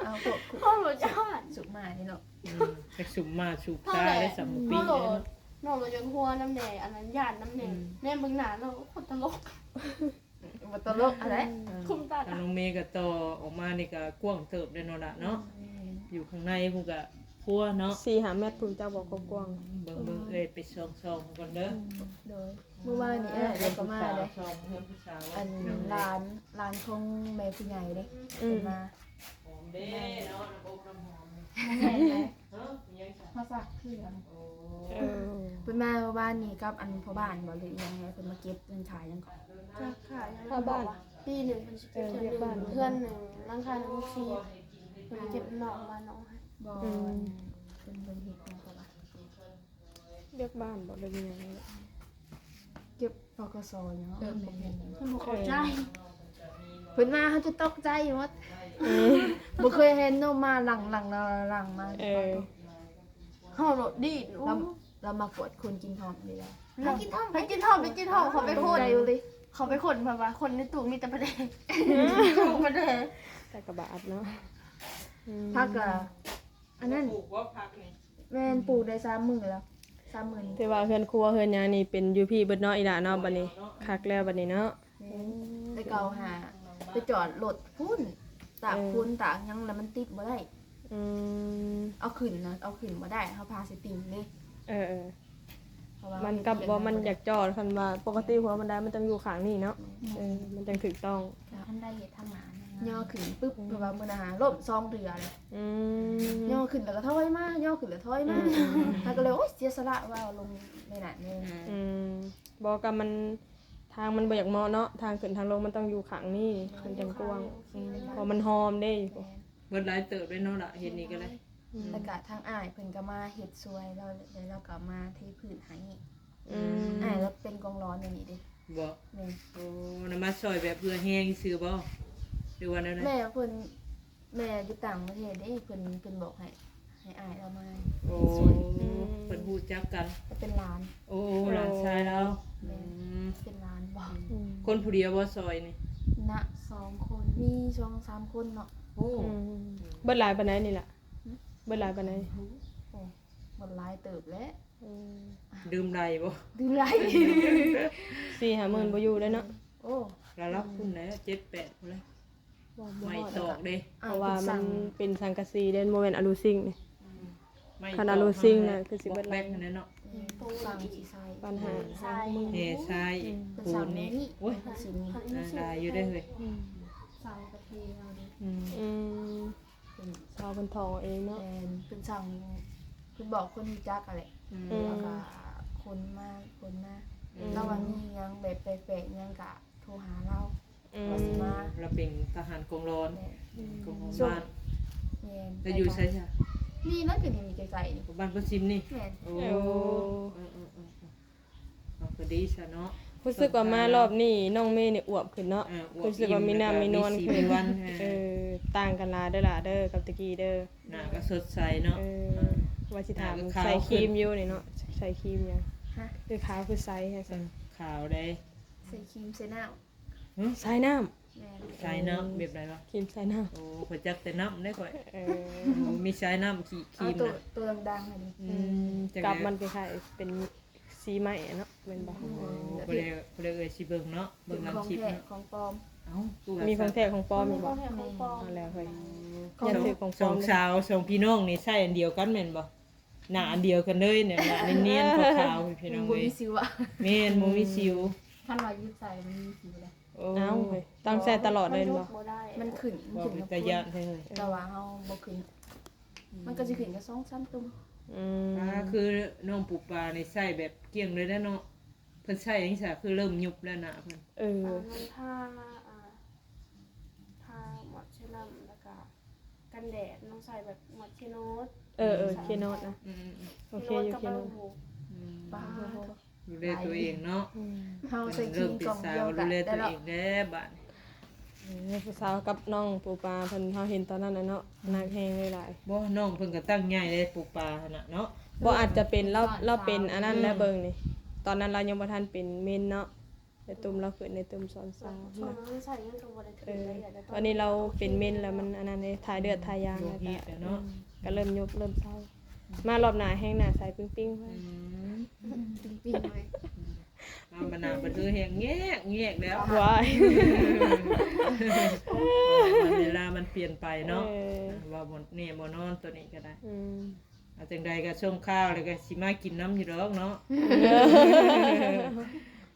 ເອົາພວກ ເຮົາບໍ່ຢ້ານ ສຸມມານີ້ເນາະ. ອືມ ຈັກສຸມມາສຸມຕາໄດ້ສຳປີເນາະ. ນ້ອງລາວຢາກຫົວນຳແດ່ ອັນນັ້ນຢ້ານນຳແດ່. ອືມ ແນມເບິ່ງໜ້າລາວ ໂຄດຕະຫຼົກ. ບໍ່ຕະຫຼົກຫັ້ນແຫຼະ. ອືມ ຄຸມຕາ ທາງນ້ອງເມກໍຕໍ່ອອກມານີ້ກໍກວ້າງເຕີບເດ້ເນາະລະເນາະ. ແມ່ນ ຢູ່ຂ້າງໃນພຸ້ນກໍຄົວເນາະ ສີ່ຫ້າແມັດພຸ້ນ ຈັກບໍ່ຄວາມກວ້າງ. ເບິ່ງໆ ເອີ ໄປສ່ອງໆ ກ່ອນເດີ. ອືມ ໂດຍ ມື້ວານນີ້ເອື້ອຍກໍມາເດ້ ອັນຫຼານ ຫຼານຂອງແມ່ຜູ້ໃຫຍ່ເດ້. ອືມ ເພິ່ນມາ ຫອມເດ້ເນາະ ນ້ຳອົບນ້ຳຫອມ. ບໍ່ແມ່ນເດ້ ຮະ ອີຫຍັງຊະ ເຮົາສັກເຄື່ອງ. ໂອ້ ເອີ ເພິ່ນມາມື້ວານນີ້ກັບອັນພໍ່ບ້ານບໍ ຫຼືອີຫຍັງ ເພິ່ນມາເກັບເງິນຄ່າຫຍັງເກາະ? ຄ່າຫຍັງ ຄ່າບ້ານ ປີໜຶ່ງເພິ່ນຊິເກັບເທື່ອໜຶ່ງ ເອີ ວຽກບ້ານ ເຮືອນໜຶ່ງ ຫຼັງຄາໜຶ່ງ ສີ່ ເພິ່ນເກັບນອກບ້ານນອກໃຫ້. ບໍ່ ອືມ ເພິ່ນ ເພິ່ນເຮັດຫຍັງເກາະ? ວຽກບ້ານບໍ ຫຼືອີຫຍັງນີ້ແຫຼະ ເກັບ ປກສ ຫຍັງ. ເອີ ແມ່ນໆ ເພິ່ນບໍ່ເຂົ້າໃຈ ເພິ່ນມາເຮົາຈະຕົກໃຈໝົດ. ອືມ ບໍ່ເຄີຍເຫັນເນາະ ມາຫຼັງໆ ຫຼັງໆ ມາ. ເອີ ເຮົາໂລດດີດ ລາວ ລາວມາກວດຄົນກິນທອມນີ້ແຫຼະ. ມາກິນທອມ ໄປກິນທອມ ໄປກິນທອມ ເຂົາໄປຄົ້ນຢູ່ເລີຍ ເຂົາໄປຄົ້ນ ເພາະວ່າຄົນໃນຕູ້ມີແຕ່ປາແດກ ປາແດກ ແຕ່ກະບາດເນາະ. ອືມ ຜັກກະ ອັນນັ້ນ ປູກບໍ່ຜັກນີ້? ແມ່ນ ປູກໄດ້ສາມມື້ແລ້ວ ສາມມື້. ຖືວ່າເຮືອນຄົວເຮືອນຫຍັງນີ້ເປັນຢູ່ພີ້ເບິດເນາະ ອີ່ຫຼ້າເນາະ. ບັດນີ້ ໂອ້ຍ ຄັກແລ້ວບັດນີ້ເນາະ. ແມ່ນ ອືມ ແຕ່ເກົ່າຫາໄປຈອດລົດພຸ້ນ ຕາກ ເອີ ຝຸ່ນຕາກຫຍັງ ແລ້ວມັນຕິດບໍ່ໄດ້. ອືມ ເອົາຂຶ້ນນະ ເອົາຂຶ້ນບໍ່ໄດ້ ເຮົາພາຊິຕິ່ງເດ້. ເອີໆ ເພາະວ່າມັນກັບວ່າມັນຢາກຈອດ ຄັນວ່າປົກກະຕິຫົວບັນໄດມັນຕ້ອງຢູ່ຂ້າງນີ້ເນາະ. ແມ່ນ ເອີ ມັນຈັ່ງຖືກຕ້ອງ. ຄັນໄດ້ເຮັດທາງໜ້າ ຍໍຂຶ້ນປຶບ ອືມ ເພາະວ່າມື້ໜ້າລົ້ມສອງເທື່ອເລີຍ. ອືມ ຍໍຂຶ້ນແລ້ວກໍຖອຍມາ ຍໍຂຶ້ນແລ້ວຖອຍມາ. ອືມໆໆ ເຮົາກໍເລີຍ ໂອ້ຍ ເສຍສະຫຼະວ່າລົງໃນນັ້ນເລີຍ. ອືມ ອືມ ບໍ່ ກໍມັນ ທາງມັນບໍ່ຢາກເໝາະເນາະ ທາງຂຶ້ນທາງລົງມັນຕ້ອງຢູ່ຂ້າງນີ້ ມັນຈັ່ງກວ້າງ. ອືມ ເພາະມັນຫອມເດ້. ແມ່ນ ເບິດຫຼາຍເຕີບເດ້ເນາະລະ ເຮັດນີ້ກໍໄດ້. ອືມ ແລ້ວກະທາງອ້າຍເພິ່ນກໍມາເຮັດຊ່ວຍ ແລ້ວ ແລ້ວລາວກໍມາເທພື້ນໃຫ້. ອືມ ອືມ ອ້າຍລາວເປັນກອງຫຼອນຢູ່ນີ້ເດ້. ບໍ່? ແມ່ນ. ໂອ້ ນຳມາຊ່ອຍແບບເພື່ອແຮງຊື່ບໍ່ ຫຼືວ່າແນວໃດ? ແມ່ເພິ່ນ ແມ່ຢູ່ຕ່າງປະເທດເດ້ ເພິ່ນ ເພິ່ນບອກໃຫ້ ໃຫ້ອ້າຍລາວມາ. ໂອ້ ຊ່ວຍ. ອືມ ເພິ່ນຮູ້ຈັກກັນ ເປັນຫຼານ. ໂອ້ ໂອ້ ຫຼານຊາຍລາວ. ແມ່ນ. ອືມ ເປັນຫຼານບໍ່? ອືມ ຄົນຜູ້ດຽວບໍ່ຊ່ອຍນີ້? ນະ ສອງຄົນ ມີສອງສາມຄົນເນາະ. ໂອ້ ອືມ ເບິດຫຼາຍປານໃດນີ້ລະ? ຫຶ? ເບິດຫຼາຍປານໃດ? ໂອ້ ເບິດຫຼາຍເຕີບແຫຼະ. ອືມ ດື່ມໄດ້ບໍ່? ດື່ມໄດ້ ສີ່ຫ້າໝື່ນບໍ່ຢູ່ເດ້ເນາະ. ໂອ້ ລະດັບພຸ້ນແຫຼະ ເຈັດແປດພຸ້ນແຫຼະ. ບໍ່ ບໍ່ ໄມ້ຕອກເດ້ ເພາະວ່າມັນເປັນສັງກະສີເດ້ ບໍ່ແມ່ນອະລູຊິງນີ້. ອືມ ຄັນອະລູຊິງນະຄືຊິເບິດຫຼາຍ. ອືມ ສັ່ງຊິໃສ່ ປານຫ້າ ແຮ່ຊາຍ ແຮ່ຊາຍ ອືມ ປູນນີ້. ໂອ້ຍ ເພິ່ນສັ່ງແນວນີ້ ໂອ້ຍ ເພິ່ນຊິມີ ຫຼາຍຢູ່ເດ້ເຮີ້ຍ. ອືມ ເສົາກະເທເອົາເດ້. ອືມ ອືມ ເປັນເສົາ ເພິ່ນຖອງເອົາເອງເນາະ. ແມ່ນ ເພິ່ນສັ່ງ ເພິ່ນບອກຄົນຮູ້ຈັກຫັ້ນແຫຼະ ອືມ ແລ້ວກໍຂົນມາ ຂົນມາ ອືມ ລາວວ່າມີຫຍັງແບບແປກໆຫຍັງກະໂທຫາລາວ ອືມ ວ່າຊິມາ ລາວເປັນທະຫານກອງຮ້ອນ ແມ່ນ ອືມ ກອງຮ້ອນບ້ານ. ແມ່ນ ແລ້ວຢູ່ໃສຊະ? ນີ້ລະ ກໍນີ້ໃກ້ໆນີ້ ບ້ານໂພນຊິມນີ້. ແມ່ນ ໂອ້ ເອີ ເອີໆໆ ເອົາ ກໍດີຊະເນາະ. ຮູ້ສຶກວ່າມາລອບນີ້ນ້ອງເມນີ້ອວບຂຶ້ນເນາະ ເອີ ອວບ ຮູ້ສຶກວ່າມີນ້ຳມີນວນຂຶ້ນ ມີສີມີວັນ ເອີ ຕ່າງກັນຫຼາຍເດີຫຼະເດີ ກັບແຕ່ກີ້ເດີ ໜ້າກໍສົດໃສເນາະ. ເອີ ເອີ ວ່າຊິຖາມ ໜ້າກໍຂາວຂຶ້ນ ໃສ່ຄຣີມຢູ່ນີ້ເນາະ ໃສ່ຄຣີມຫຍັງ? ຮະ? ຄືຂາວຄືໃສຈັ່ງຊັ້ນ? ເອີ ຂາວເດ້. ໃສ່ຄຣີມໃສ່ນ້ຳ ຮະ? ໃສ່ນ້ຳ ແມ່ນ ໃສ່ນ້ຳ ເອີ ແບບໃດວະ? ຄຣີມໃສ່ນ້ຳ ໂອ້ ຂ້ອຍຈັກແຕ່ນ້ຳເດ້ຂ້ອຍ ເອີ ມີໃສ່ນ້ຳ ຄຣີມ ຄຣີມ ໂຕ ນະ ໂຕດັງໆຫັ້ນ ອືມ ອືມ ຈັກ ກັບມັນຄ້າຍໆເປັນ ສີໄມ້ເນາະ ແມ່ນບໍ່? ໂອ້ ບໍ່ໄດ້ ບໍ່ໄດ້ເອີ່ຍຊິເບິ່ງເນາະ ເບິ່ງນຳຄລິບເນາະ. ຂອງແທ້ຂອງປອມ ເອົ້າ ມີຂອງແທ້ຂອງປອມແມ່ນບໍ່? ມີຂອງແທ້ຂອງປອມ ເອົາແລ້ວເຮີ້ຍ ອໍ ຢ້ານຖືກຂອງປອມ. ສອງສາວສອງພີ່ນ້ອງນີ້ໃຊ້ອັນດຽວກັນແມ່ນບໍ່? ໜ້າອັນດຽວກັນເລີຍ ໜ້ານຽນໆຂາວໆ ພີ່ນ້ອງເອີຍ ບໍ່ມີສິວອະ. ແມ່ນ ບໍ່ມີສິວ ຄັນວ່າຢຸດໃສ່ມັນມີສິວເດ້. ໂອ້ ເອົ້າ ຕ້ອງໃຊ້ຕະຫຼອດເລີຍບໍ່? ມັນຂຶ້ນ ມັນຂຶ້ນກັບຄົນ ແຕ່ວ່າເຮົາບໍ່ຂຶ້ນ ມັນກໍຊິຂຶ້ນກັບສອງສາມຕຸ່ມ. ອືມ ອ່າ ຄືນ້ອງປູປານີ້ໃຊ້ແບບກ້ຽງເລີຍແຫຼະເນາະ ເພິ່ນໃຊ້ຫຍັງຊະ ຄືເລີ່ມຍຸບແລ້ວໜ້າເພິ່ນ? ເອີ ອ່າ ມັນທາ ອ່າ ທາມອຍເຊີຣາຍເຊີ ແລ້ວກະກັນແດດ ນ້ອງໃຊ້ແບບມອຍເຊີຣາຍເຊີ ເອີໆ ເຄໂນດນະ ອືມໆໆ ໂອເຄຢູ່ ເຄໂນດ ອືມ ປາ ດູແລຕົວເອງເນາະ ອືມ ເຮົາໃຊ້ຄຣີມກ່ອງດຽວກັນ ດູແລຕົວເອງແດ່ບາດນີ້. ເອີ ຜູ້ສາວກັບນ້ອງປູປາເພິ່ນ ເຮົາເຫັນຕອນນັ້ນນະເນາະ ໜັກແຮງເລີຍຫຼາຍ. ບໍ່ ນ້ອງເພິ່ນກໍຕັ້ງໃຫຍ່ເດ້ ປູປາຫັ້ນນະເນາະ ບໍ່ ອາດຈະເປັນລາວ ລາວເປັນອັນນັ້ນແຫຼະ ເບິ່ງນີ້ ຕອນນັ້ນລາວຍັງບໍ່ທັນເປັນເມນເນາະ ແຕ່ຕຸ່ມລາວຂຶ້ນໃນຕຸ່ມສອນສາວ ຊ່ວງນັ້ນໃຊ້ຫຍັງກໍບໍ່ໄດ້ຖືກ ເອີ ໄດ້ ອັນນີ້ລາວເປັນເມນແລ້ວ ມັນອັນນັ້ນເດ້ ຖ່າຍເລືອດຖ່າຍຢາງ ໂລຫິດເນາະ ອືມ ກໍເລີ່ມຍຸບເລີ່ມເຊົາ ມາລອບໜ້າແຮງໜ້າໃສປິ້ງໆ ອືມ ປິ້ງໆເລີຍ ມາບັດໜ້າບັດຄືແຮງແງກໆແລ້ວ ວ້າຍ ເວລາມັນປ່ຽນໄປເນາະ ເອີ ວ່າບໍ່ແນ່ບໍ່ນອນຕົວນີ້ກໍໄດ້ ອືມ. ເອົາ ຈັ່ງໃດກໍສົ່ງຂ່າວ ແລ້ວກໍຊິມາກິນນຳຢູ່ດອກເນາະ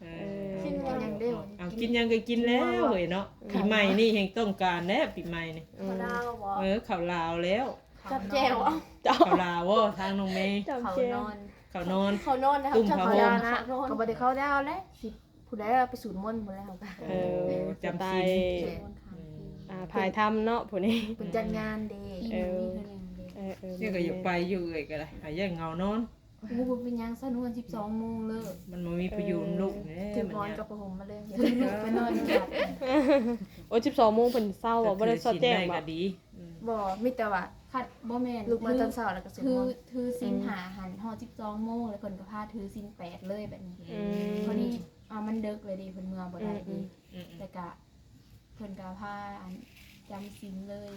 ເອີ ເອີ ກິນຫຍັງເດ້ ເອົາ ກິນຫຍັງກໍກິນແລ້ວເຮີ້ຍເນາະ ອືມ ປີໃໝ່ນີ້ແຮ່ງຕ້ອງການແລ້ວ ປີໃໝ່ນີ້ ອືມ ເຂົ້າລາວບໍ່? ເອີ ເຂົ້າລາວແລ້ວ ຈັບແຈ່ວ ເຂົ້າລາວບໍ່ ທາງນ້ອງເມ ເຂົ້ານອນ ເຂົ້ານອນ ເຂົ້ານອນ ຕຸ້ມຜ້າຫົ່ມ ເຂົ້ານອນ ກໍບໍ່ໄດ້ເຂົ້າລາວແລ້ວ ຊິ ຜູ້ໃດວ່າໄປສູດມົນພຸ້ນແລ້ວ ເອີ ຈຳສິນ ແມ່ນ ອືມ ອ່າ ພາຍທຳເນາະ ຜູ້ນີ້ ເພິ່ນຈັດງານເດ້ ເອີ ເອີ ເອີ ນີ້ກໍຢາກໄປຢູ່ ເອື້ອຍກໍໄດ້ ຫາແຍກເຫງົານອນ ໂອ້ ບໍ່ເປັນຫຍັງ ຊະນຸວັນສິບສອງໂມງເລີກ ມັນບໍ່ມີຜູ້ຢູ່ນຳລູກເດ້ ຖືໝອນກັບຜ້າຫົ່ມມາເລີຍ ລູກໄປນອນຢູ່ວັດ ໂອ້ ສິບສອງໂມງເພິ່ນເຊົາບໍ່ ບໍ່ໄດ້ສອດແຈ້ງບໍ່? ກໍດີ ອືມ ບໍ່ ມີແຕ່ວ່າ ພັດ ບໍ່ແມ່ນ ລຸກມາຕອນເຊົ້າແລ້ວກໍສວດມົນ ຖືສິນຫ້າຫັ້ນຮອດສິບສອງໂມງ ແລ້ວເພິ່ນກໍພາຖືສິນແປດເລີຍແບບນີ້ ອືມ ພໍດີ ອ່າ ມັນເດິກແລ້ວເດ້ ເພິ່ນເມືອບໍ່ໄດ້ເດ້ ອືມໆ ແລ້ວກະເພິ່ນກະພາ ອັນ ຈຳສິນເລີຍ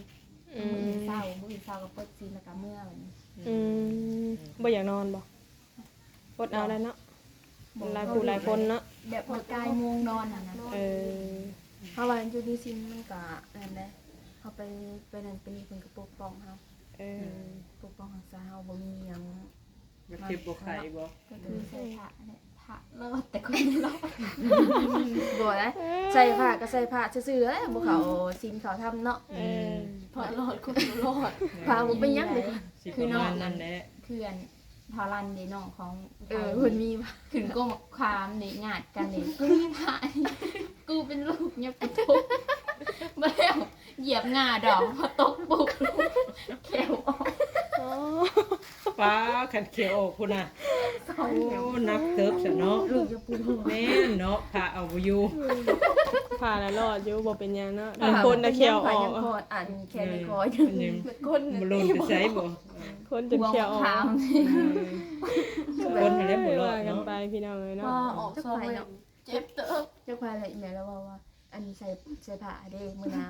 ອືມ ມື້ອື່ນເຊົ້າ ມື້ອື່ນເຊົ້າກໍປົດສິນ ແລ້ວກະເມືອແບບນີ້ ອືມ ອືມ ບໍ່ຢາກນອນບໍ່? ອົດເອົາໄດ້ເນາະ ບໍ່ ຫຼາຍຜູ້ຫຼາຍຄົນເນາະ ແບບເຮົາກາຍໂມງນອນຫັ້ນນະ ເອີ ເພາະວ່າຢູ່ໃນສິນມັນກະນັ້ນແຫຼະ ເຮົາໄປ ໄປນັ້ນໄປນີ້ເພິ່ນກໍປົກປ້ອງເຮົາ ເອີ ອືມ ປົກປ້ອງຮັກສາເຮົາ ບໍ່ມີຫຍັງ ບໍ່ເຈັບບໍ່ໄຂ້ບໍ່ ກໍຄືໃສ່ຜ້າຫັ້ນແຫຼະ ຜ້າລອດ ແຕ່ຄົນລອດ ບໍ່ນະ ໃສ່ຜ້າກໍໃສ່ຜ້າຊື່ໆແຫຼະ ບໍ່ເຂົ້າສິນເຂົ້າທຳເນາະ ເອີ ຜ້າລອດຄົນບໍ່ລອດ ຜ້າບໍ່ເປັນຫຍັງເດ້ ຄືນ້ອງນັ້ນແຫຼະ ຄືອັນ ພາລັນເດ້ ນ້ອງຂອງ ເອີ ເພິ່ນມີ ຂຶ້ນກົງໝາກຂາມນີ້ ຍາດກັນນີ້ ກູມີພະ ກູເປັນລູກຍັງບໍ່ຕົກ ມາແລ້ວ ຢຽບງ່າດອກ ພໍຕົກປຸບ ແຂ້ວອອກ ອໍ ປ້າ ຄັນແຂ້ວອອກພຸ້ນນະ ໂອ້ ໜັກເຕີບຊະເນາະ ລູກຈະປູ ແມ່ນເນາະ ພະເອົາບໍ່ຢູ່ ພະລະລອດຢູ່ ບໍ່ເປັນຫຍັງເນາະ ບາງຄົນນະແຂ້ວອອກ ອັນແຂ້ວໃນຄໍ ຄົນບໍ່ລົນໄປໃສບໍ່ ຄົນຈົນແຂ້ວອອກ ເອີ ຄົນຫັ້ນແຫຼະບໍ່ລອດເນາະ ວ່າກັນໄປພີ່ນ້ອງເອີຍເນາະ ວ່າອອກຊ່ອງເລີຍ ເຈັບເຕີບ ຈັກໄຜແຫຼະ ອີ່ແມ່ລາວເວົ້າວ່າ ອັນໃສ່ ໃສ່ຜ້າເດ້ ມື້ໜ້າ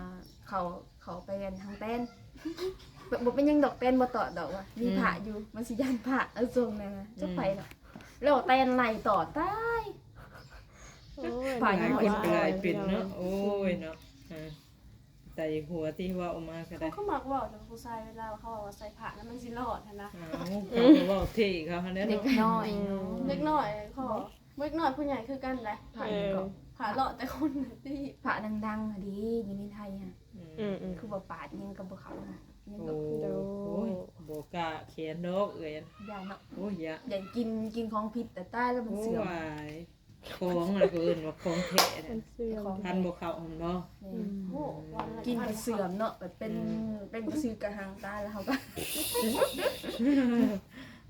ເຂົາ ເຂົາໄປອັນທາງແຕນ ແບບບໍ່ເປັນຫຍັງດອກ ແຕນບໍ່ຕອດດອກວ່າ ມີ ອືມ ພະຢູ່ ມັນຊິຢ້ານພະ ເອົາຊົງນັ້ນນະ ອືມ ຈັກໃຜເນາະ ແລ້ວແຕນໄລ່ຕອດຕາຍ ໂອ້ຍ ຫຼາຍຄົນກໍຫຼາຍເປັນເນາະ ໂອ້ຍເນາະ ອ່າ ຕາຍຫົວຕິ ເວົ້າອອກມາກໍໄດ້ ເຂົາກໍມັກເວົ້ານຳຜູ້ຊາຍ ເວລາເຂົາເວົ້າວ່າໃສ່ພະແລ້ວມັນຊິລອດຫັ້ນນະ ອ້າວ ເຂົາກໍເວົ້າເທ່ເຂົາຫັ້ນແຫຼະເນາະ ເດັກນ້ອຍເນາະ ເດັກນ້ອຍເຂົາ ເດັກນ້ອຍຜູ້ໃຫຍ່ຄືກັນໄດ໋ ພະຫຍັງເກາະ ເອີ ພະເລາະແຕ່ຄົນນະຕິ ພະດັງໆຫັ້ນເດ ຢູ່ໃນໄທຫັ້ນ ອືມ ອືມໆ ຄືວ່າປາດຫຍັງກໍບໍ່ເຂົ້າ ຫຍັງກໍ ໂອ້ ກະແຂນດອກເອື້ອຍ. ຢ້ານເນາະ. ໂອ້ຍ ຢ້ານ ຢ້ານກິນ ກິນຂອງຜິດ ແຕ່ຕາຍແລ້ວມັນເສື່ອມ. ໂອ້ຍ ຂອງລະເພິ່ນວ່າຂອງແທ້ນະ ມັນເສື່ອມ ຂອງ ພັນບໍ່ເຂົ້າຫັ້ນບໍ່? ແມ່ນ ອືມ ໂອ້ ກິນກະເສື່ອມເນາະ ແບບເປັນ ອືມ ເປັນກະສືກະຫັງ ຕາຍແລ້ວເຮົາກະ ເອີ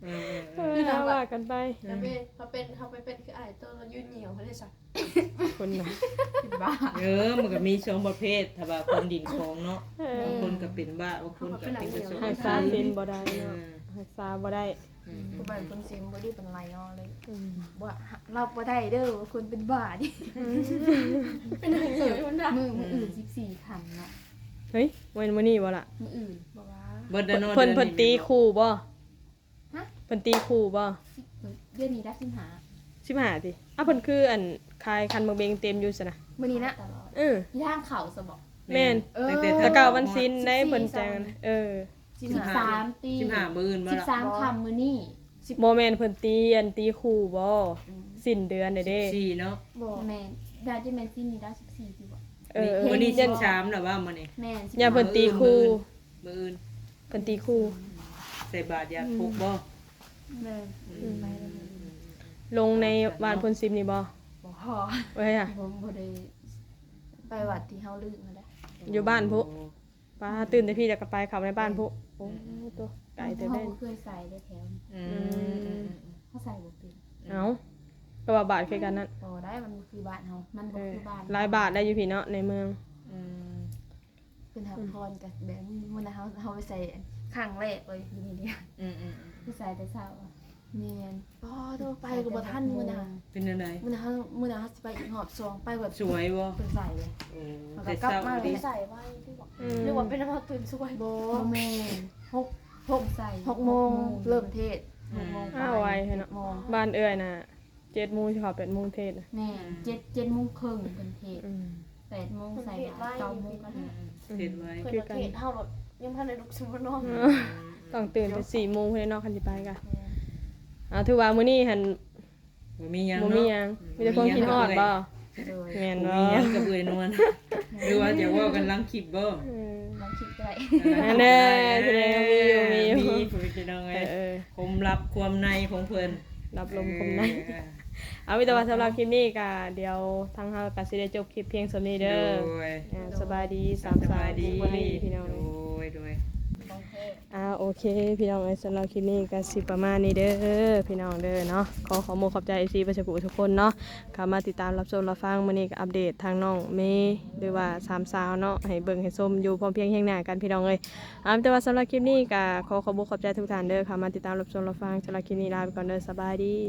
ເອີ ເອີ ເອີ ວ່າກັນໄປ. ອືມ ເຮົາເປັນ ເຮົາໄປເປັນຄືອ້າຍໂຕ ລາວຍືນຫຍ້ວເລີຍຊະ ຄົນນະ ເປັນບ້າ. ເອີ ມັນກະມີສອງປະເພດ ຖ້າວ່າຄົນດິນຂອງເນາະ ເອີ ບາງຄົນກະເປັນບ້າ ບາງຄົນກະເປັນກະສົບ ຮັກສາສິນບໍ່ໄດ້ເນາະ ເອີ ຮັກສາບໍ່ໄດ້. ອືມ ຜູ້ບ້ານຄົນສິນບໍ່ດີປານໃດເນາະ ເລີຍ ອືມ ບໍ່ ຮັບບໍ່ໄດ້ເດີ ວ່າຄົນເປັນບ້ານີ້. ອືມ ເປັນຫຍັງອີກ ມື້ ມື້ອື່ນ ອືມ ສິບສີ່ຄ່ຳເນາະ. ເຮີ້ຍ ແມ່ນມື້ນີ້ບໍ່ລະ? ມື້ອື່ນ ບໍ່ວ່າ ເພິ່ນ ເພິ່ນຕີຄູ່ບໍ່? ຮະ? ເພິ່ນຕີຄູ່ບໍ່? ເດືອນນີ້ໄດ້ສິບຫ້າ ສິບຫ້າຕິ? ອ້າວ ເພິ່ນຄືອັນຂາຍຂັນໝາກເບັງເຕັມຢູ່ຊັ້ນນະ ມື້ນີ້ນະ. ເອີ ທາງເຂົ້າຊະບໍ? ແມ່ນ ເອີ ແຕ່ເກົ້າວັນສິນໄດ໋ ເພິ່ນແຈ້ງ. ເອີ ສິບສາມຕິ ສິບຫ້າມື້ອື່ນບໍ່ລະ? ສິບສາມຄ່ຳມື້ນີ້. ບໍ່ແມ່ນ ເພິ່ນຕີ ອັນ ຕີຄູ່ບໍ່? ອືມ ສິ້ນເດືອນເດ້ ສິບສີ່ເນາະ. ບໍ່ ແມ່ນ ໜ້າຈະແມ່ນສິ້ນນີ້ໄດ້ສິບສີ່ຕິບໍ່? ເອີ ມື້ນີ້ສິບສາມແລ້ວວ່າມື້ນີ້. ແມ່ນ ຢ້ານເພິ່ນຕີຄູ່ ມື້ອື່ນ ມື້ອື່ນ ເພິ່ນຕີຄູ່ ໃສ່ບາດຢາດພົກບໍ່? ແມ່ນ ອືມ ລົງໃນວັດພຸ້ນສິບນີ້ບໍ່? ບໍ່ ເອີຍ ບໍ່ ບໍ່ໄດ້ໄປວັດທີ່ເຮົາລືມຫັ້ນແຫຼະ ຢູ່ບ້ານພຸ້ນ. ປ້າ ຕື່ນແຕ່ພີ້ແລ້ວກະໄປເຂົ້າໃນບ້ານພຸ້ນ. ໂອ້ ອືມ ໂຕ ໄກແທ້ເດ້ ເຮົາບໍ່ເຄີຍໃສ່ເດ້ແຖວນີ້. ອືມ ອືມ ເຮົາໃສ່ບໍ່ເປັນ. ເອົ້າ ກະວ່າບາດຄືກັນນັ້ນ. ບໍ່ໄດ້ ມັນບໍ່ຄືບ້ານເຮົາ ມັນບໍ່ຄືບ້ານ ເອີ ຫຼາຍບາດໄດ້ຢູ່ພີ້ເນາະ ໃນເມືອງ. ອືມ ເພິ່ນຮັບພອນກະແບບນີ້ ມື້ນັ້ນເຮົາ ເຮົາໄປໃສ່ຄັ້ງແລກເລີຍຢູ່ນີ້. ອືມ ອືມ ໄປໃສ່ແຕ່ເຊົ້າ. ແມ່ນ ອໍ ໂທ ໄປກະບໍ່ທັນມື້ນັ້ນ. ເປັນແນວໃດ? ມື້ນັ້ນເຮົາ ມື້ນັ້ນເຮົາຊິໄປອີກຮອບສອງ ໄປແບບ ສວຍບໍ່? ເພິ່ນໃສ່ເລີຍ ໂອ້ ແລ້ວກະກັບມາ ໃສ່ໄວຕິບໍ່? ອືມ ຫຼືວ່າເປັນເຮົາຕື່ນສວຍ? ບໍ່ ບໍ່ແມ່ນ ຫົກ ຫົກ ໃສ່ ຫົກໂມງ ຫົກໂມງ ເລີ່ມເທດ. ອືມ ຫົກໂມງ ອ້າວ ໄວແທ້ເນາະ ຫົກໂມງ ບ້ານເອື້ອຍນະ ເຈັດໂມງຊິເຂົ້າ ແປດໂມງເທດນະ. ແມ່ນ ອືມ ເຈັດ ເຈັດໂມງເຄິ່ງເພິ່ນເທດ. ອືມ ແປດໂມງໃສ່ບາດ ເກົ້າໂມງກະ ອືມ ເທດໄວ ເພິ່ນເທດ ເຮົາແບບຍັງບໍ່ທັນໄດ້ລຸກ ຊິມານອນ. ອືມ ຕ້ອງຕື່ນແຕ່ສີ່ໂມງພຸ້ນເນາະ ຄັນຊິໄປກະ. ແມ່ນ ອ່າ ຖືວ່າມື້ນີ້ຫັ້ນ ບໍ່ມີຫຍັງ ບໍ່ມີຫຍັງເນາະ. ມີແຕ່ຄວາມຄິດຮອດບໍ່? ໂດຍ ແມ່ນບໍ່? ບໍ່ມີຫຍັງກັບເອື້ອຍນວນ ຫຼືວ່າຢາກເວົ້າກັນຫຼັງຄລິບບໍ່? ເອີ ຫຼັງຄລິບກະໄດ້. ອັນນັ້ນແຫຼະ ແສດງວ່າມີຢູ່ ມີຢູ່ ມີພຸ້ນພີ່ນ້ອງເອີຍ. ເອີ ເອີ ຄວາມລັບຄວາມໃນຂອງເພິ່ນ ລັບລົມຄົມໃນ. ເອີ ເອົາ ມີແຕ່ວ່າສຳລັບຄລິບນີ້ກະ ດຽວທາງເຮົາກະຊິໄດ້ຈົບຄລິບພຽງສ່ຳນີ້ເດີ. ໂດຍ ອ່າ ສະບາຍດີ ສາມສາວ ສະບາຍດີ ທຸກຄົນພີ່ນ້ອງ. ໂດຍ ໂດຍ ອ່າ ໂອເຄພີ່ນ້ອງເອີຍ ສຳລັບຄລິບນີ້ກະຊິປະມານນີ້ເດີພີ່ນ້ອງເດີເນາະ. ຂໍຂອບມຸກຂອບໃຈ ເອັຟຊີ ເບິດສູ່ທຸກຄົນເນາະ ເຂົ້າມາຕິດຕາມຮັບຊົມຮັບຟັງ. ມື້ນີ້ກະອັບເດດທາງນ້ອງເມ ຫຼືວ່າສາມສາວເນາະ ໃຫ້ເບິ່ງໃຫ້ຊົມຢູ່ພ້ອມພຽງຮຽງໜ້າກັນພີ່ນ້ອງເອີຍ. ເອົາ ແຕ່ວ່າສຳລັບຄລິບນີ້ກະ ຂໍຂອບມຸກຂອບໃຈທຸກທ່ານເດີ ເຂົ້າມາຕິດຕາມຮັບຊົມຮັບຟັງ. ສຳລັບຄລິບນີ້ລາໄປກ່ອນເດີ ສະບາຍດີ.